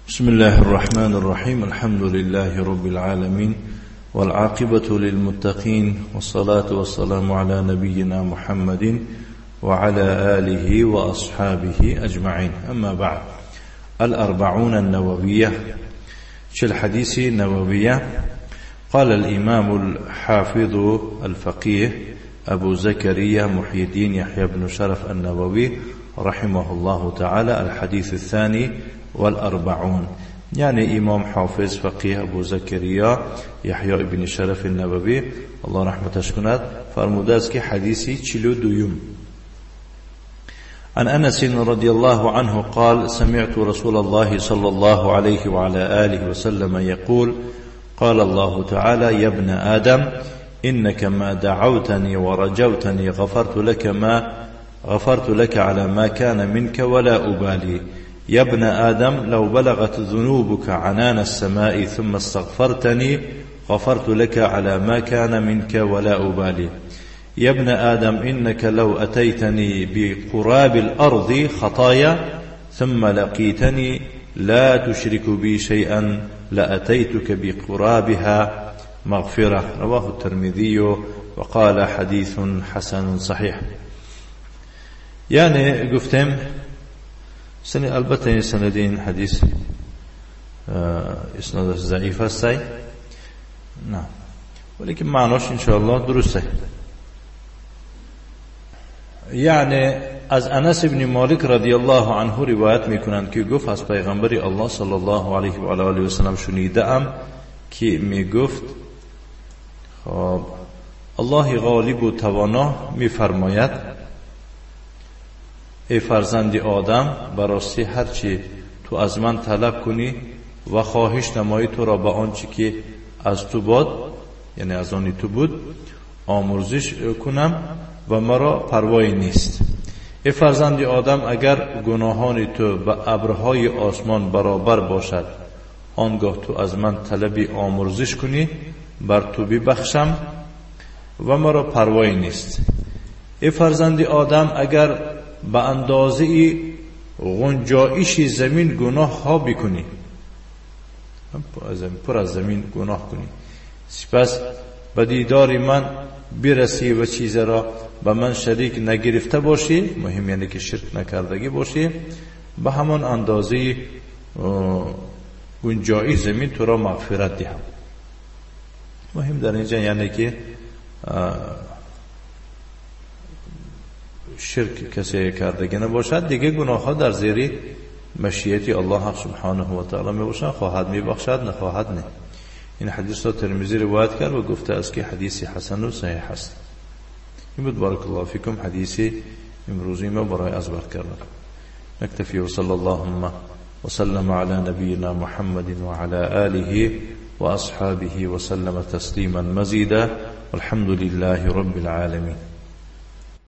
بسم الله الرحمن الرحيم. الحمد لله رب العالمين، والعاقبة للمتقين، والصلاة والسلام على نبينا محمد وعلى آله وأصحابه أجمعين. أما بعد، الأربعون النووية، الحديث النووية. قال الإمام الحافظ الفقيه أبو زكريا محي الدين يحيى بن شرف النووي رحمه الله تعالى الحديث الثاني والأربعون. یعنی امام حافظ فقیه ابو زکریا یحیی ابن شرف النووی الله رحمتش کند فرموده است که حدیثی 42. عن أنس رضي الله عنه قال: سمعت رسول الله صلى الله عليه وعلى آله وسلم يقول: قال الله تعالى: يا ابن آدم إنك ما دعوتني ورجوتني غفرت لك على ما كان منك ولا أبالي. يا ابن آدم لو بلغت ذنوبك عنان السماء ثم استغفرتني غفرت لك على ما كان منك ولا أبالي. يا ابن آدم إنك لو أتيتني بقراب الأرض خطايا ثم لقيتني لا تشرك بي شيئا لأتيتك بقرابها مغفرة. رواه الترمذي وقال حديث حسن صحيح. یعنی گفتم البته این سند این حدیث اسنادش ضعیف است، نه، ولیکن معناش انشاءالله درسته. یعنی از انس ابن مالک رضی الله عنه روایت میکنند که گفت از پیغمبر الله صلی الله علیه و آله و سلم شنیدم که میگفت خب الله غالب و توانا میفرماید: ای فرزند آدم، براستی هرچی تو از من طلب کنی و خواهش نمایی تو را به آنچه که از تو باد، یعنی از آنی تو بود، آمرزش کنم و مرا پروایی نیست. ای فرزند آدم، اگر گناهان تو به ابرهای آسمان برابر باشد، آنگاه تو از من طلب آمرزش کنی، بر تو ببخشم و مرا پروایی نیست. ای فرزند آدم، اگر به اندازه غنجایش زمین گناه ها بکنی، پر از زمین گناه کنی، سپس به دیدار من برسی و چیز را به من شریک نگرفته باشی، مهم یعنی که شرک نکردگی باشی، به همان اندازه گنجایش زمین تو را مغفرت دهم. مهم در اینجا یعنی که شرک کسی کردگی نباشد، دیگه گناه ها در زیر مشیت الله سبحانه و تعالی می باشند، خواهد می بخشد، نخواهد نه. این حدیث را ترمذی روایت کرد و گفته است که حدیث حسن و صحیح است. این بود بارک الله فیکم حدیث امروزی ما برای از بر کردن. نکتفی و صلی اللهم وسلم على نبینا محمد وعلى آله وأصحابه وسلم تسلیما مزیدا والحمد لله رب العالمین.